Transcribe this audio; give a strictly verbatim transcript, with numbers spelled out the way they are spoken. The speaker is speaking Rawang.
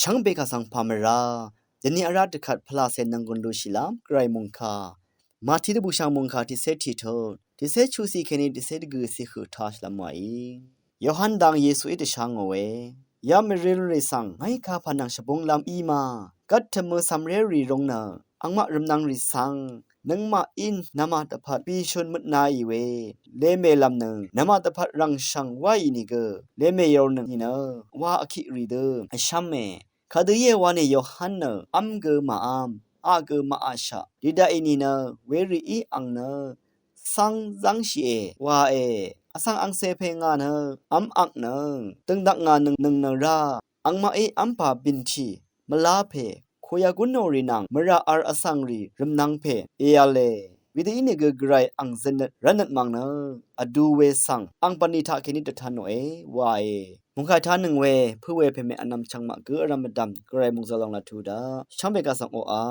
Shvngbe kaq svng pà mvrá dvni vrá dvkvt pvlacè nvng gùn lushìlv́m gvray mòngkà Mati dvbùshv̀ng mòngkà tiqcé tiqtut, tiqcé chuqcì kèní tiqcé dvgø̀cì høq tashìlv́m wàí. Yohan dang Yesuí dvshá ngòe, ya mèrìlrì svng ngàí kapà nvng shvbunglv́m í ma, gvt tvmø cv̀mrérì rung nø angmaq rvmnv̄ngrì svng nøngmaqí namaq dvpvt bishun møtnaì we lemèlv́m nø namaq dvpvt rv̀ngshv̀ng wáì nìgø lemèyornøng nìnø wa vkiqrì dø vshv́me. Kadø íe wa nì Yohan nø v́m gø màv́m, aq gø màaqshaq. Didaqì nìnø werìí ang nø cv́ng zv́ngshìe wae. Vsvng angcè pè ngà nø v́m aknøng døngdak ngà nøng nøng nø rá angmaqí v́mpà bìntì mvlá pè koyagúnòrì nvng mvrà v̄r vsvngrì rvmnv̄ng pè èv̄le. Wedø ínìgø gvray ang zønøt rvtnøt mv̀ng nø vdu we svng ang bv̀nlì taqkèní dvtv̄nòe wae. Mòngkà tánøng we pø̄ we pèmè vnvm chvngmaq gø vrv̄m vdv̀m gvray mòngzø̀l lòng laq tuq daq shvngbe kaq svng oqà.